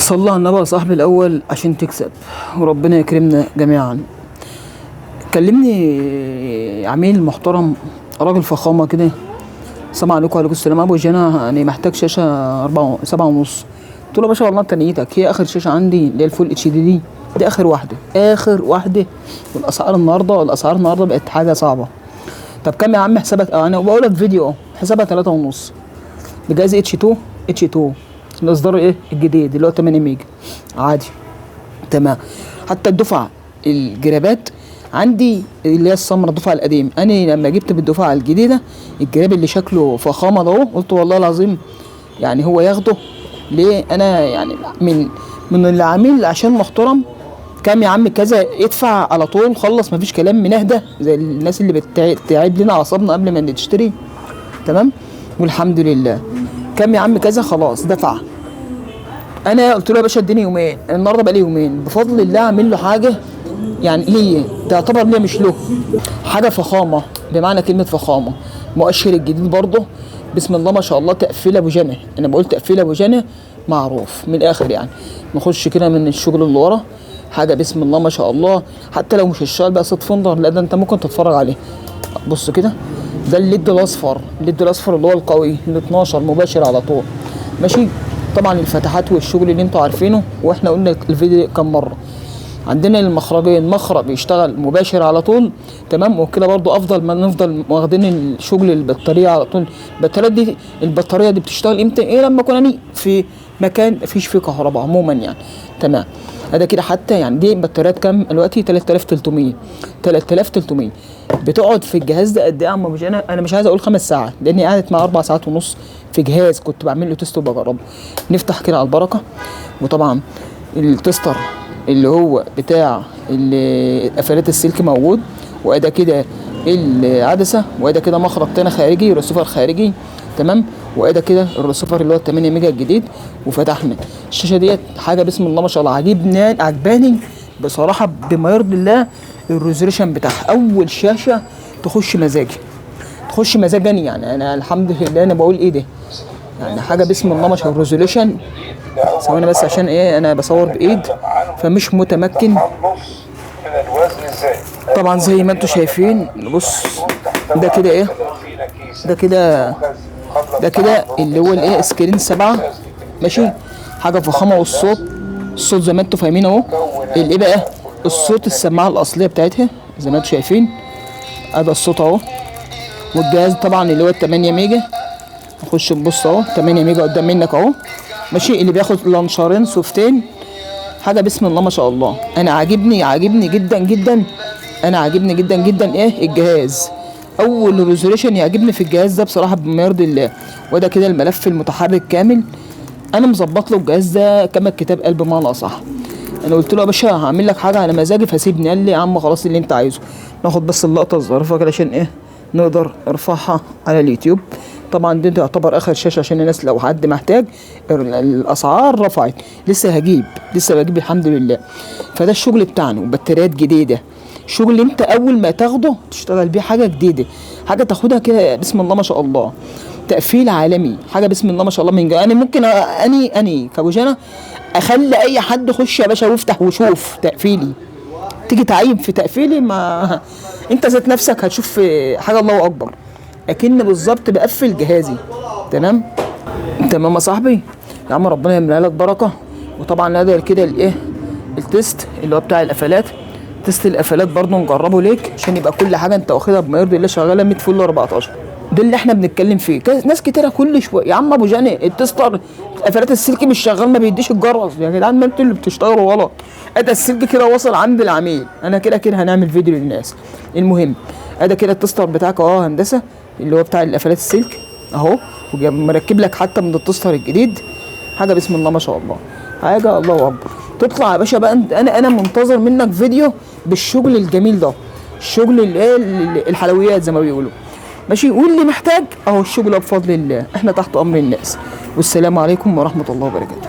صلى على النبي يا صاحبي الاول عشان تكسب، وربنا يكرمنا جميعا. كلمني عميل محترم، راجل فخامة كده. السلام عليكم. وعليكم السلام. ابو جنى يعني محتاج شاشة 4 7.5. قلت له يا باشا والله انت نيتك هي اخر شاشة عندي اللي هي ال full HD دي، دي اخر واحدة، اخر واحدة. والاسعار النهارده، الاسعار النهارده بقت حاجة صعبة. طب كام يا عم حسابك؟ انا بقول لك فيديو اهو، حسابها 3.5 بجهاز H 2، H 2 الاصدار ايه الجديد اللي هو 8 ميجا عادي. تمام. حتى الدفعة الجرابات عندي اللي هي السمرة الدفعة القديم، انا لما جبت بالدفعة الجديدة الجراب اللي شكله فخامة ده اهو، قلت والله العظيم يعني هو ياخده ليه؟ انا يعني من العميل عشان محترم. كام يا عم كذا، ادفع على طول خلص، مفيش كلام منهده زي الناس اللي بتعب لنا اعصابنا قبل ما نشتري. تمام والحمد لله. كام يا عم كذا، خلاص دفع. انا قلت له يا باشا اديني يومين، النهارده بقى لي يومين بفضل الله اعمل له حاجة يعني ليا تعتبر ليا مش له، حاجة فخامة بمعنى كلمة فخامة. مؤشر الجديد برضه بسم الله ما شاء الله، تقفيل ابو جنى. انا بقول تقفيل ابو جنى معروف من الاخر يعني. نخش كده من الشغل اللي ورا، حاجة بسم الله ما شاء الله. حتى لو مش هتشتغل بقى صوت فندر، لا ده انت ممكن تتفرج عليه. بص كده، ده ال LED الاصفر، ال LED الاصفر اللي هو القوي ال 12 مباشر على طول ماشي. طبعا الفتحات والشغل اللي انتوا عارفينه، واحنا قلنا الفيديو كام مرة. عندنا المخرجين، مخرج بيشتغل مباشر على طول تمام، وكده برضو افضل ما نفضل واخدين الشغل البطارية على طول. البطارية دي، البطارية دي بتشتغل امتى؟ ايه لما كنا في مكان مفيش فيه كهرباء عموما يعني. تمام. هذا كده حتى يعني دي بطاريات كام دلوقتي؟ 3300، 3300 بتقعد في الجهاز ده قد ايه يا عم ابو جنى؟ انا مش عايز اقول 5 ساعات لاني قعدت مع 4 ساعات ونص في جهاز كنت بعمل له test وبجربه. نفتح كده على البركة. وطبعا ال tester اللي هو بتاع قفلات السلك موجود، وادي كده العدسة، وادي كده مخرج تاني خارجي، ريسيفر خارجي تمام، وادي كده الريسيفر اللي هو 8 ميجا الجديد. وفتحنا الشاشة ديت، حاجة بسم الله ما شاء الله عجبني، عجباني بصراحة بما يرضي الله. ال resolution بتاعها اول شاشة تخش مزاجي، تخش مزاجني يعني. انا الحمد لله انا بقول ايه ده يعني، حاجة بسم الله ما شاء الله. ال resolution ثواني بس عشان ايه، انا بصور بايد فمش متمكن. طبعا زي ما انتم شايفين، بص ده كده ايه، ده كده، ده كده اللي هو الايه screen 7 ماشي، حاجة فخامة. والصوت، الصوت زي ما انتم فاهمين اهو. الايه بقى الصوت، السماعة الاصلية بتاعتها زي ما انتم شايفين، ادي الصوت اهو. والجهاز طبعا اللي هو 8 ميجا، نخش نبص اهو، 8 ميجا قدام منك اهو ماشي، اللي بياخد لانشرين سوفتين. حاجة بسم الله ما شاء الله. انا عاجبني، عاجبني جدا جدا، انا عاجبني جدا جدا ايه الجهاز. اول resolution يعجبني في الجهاز ده بصراحة بما يرضي الله. وده كده الملف المتحرك كامل، انا مظبط له الجهاز ده كما الكتاب قال بمعنى اصح. انا قلت له يا باشا هعمل لك حاجة على مزاجي فسيبني، قال لي يا عم خلاص اللي انت عايزه. ناخد بس اللقطة الظريفة كده عشان ايه نقدر نرفعها على اليوتيوب. طبعا دي تعتبر اخر شاشة عشان الناس لو حد محتاج. الاسعار رفعت، لسه هجيب، لسه بجيب الحمد لله. فده الشغل بتاعنا، وبطاريات جديدة، شغل انت اول ما تاخده تشتغل بيه حاجة جديدة، حاجة تاخدها كده بسم الله ما شاء الله، تقفيل عالمي، حاجة بسم الله ما شاء الله. من جوه انا ممكن اني كابوجانا اخلي اي حد يخش يا باشا وافتح وشوف تقفيلي، تيجي تعيب في تقفيلي ما انت ذات نفسك هتشوف حاجة الله اكبر، اكن بالظبط بقفل جهازي. تمام تمام يا صاحبي يا عم، ربنا يملأ لك بركة. وطبعا هذا كده الايه ال test اللي هو بتاع القفلات، test القفلات برضه نجربه ليك عشان يبقى كل حاجة انت واخدها بما يرضي الله شغالة 100 فل 14. ده اللي احنا بنتكلم فيه. ناس كتيرة كل شوية يا عم ابو جاني ال tester قفلات السلك مش شغال، ما بيديش الجرس. يا جدعان ما انتوا اللي بتشتغلوا غلط، ادي السلك كده وصل عند العميل. انا كده كده هنعمل فيديو للناس. المهم ادي كده ال tester بتاعك اهو هندسة اللي هو بتاع القفلات السلك اهو، ومركب لك حتى من ال tester الجديد. حاجة بسم الله ما شاء الله، حاجة الله اكبر. تطلع يا باشا بقى انت، انا منتظر منك فيديو بالشغل الجميل ده، الشغل الايه الحلويات زي ما بيقولوا ماشي. واللي محتاج اهو الشغل بفضل الله، احنا تحت امر الناس. والسلام عليكم ورحمة الله وبركاته.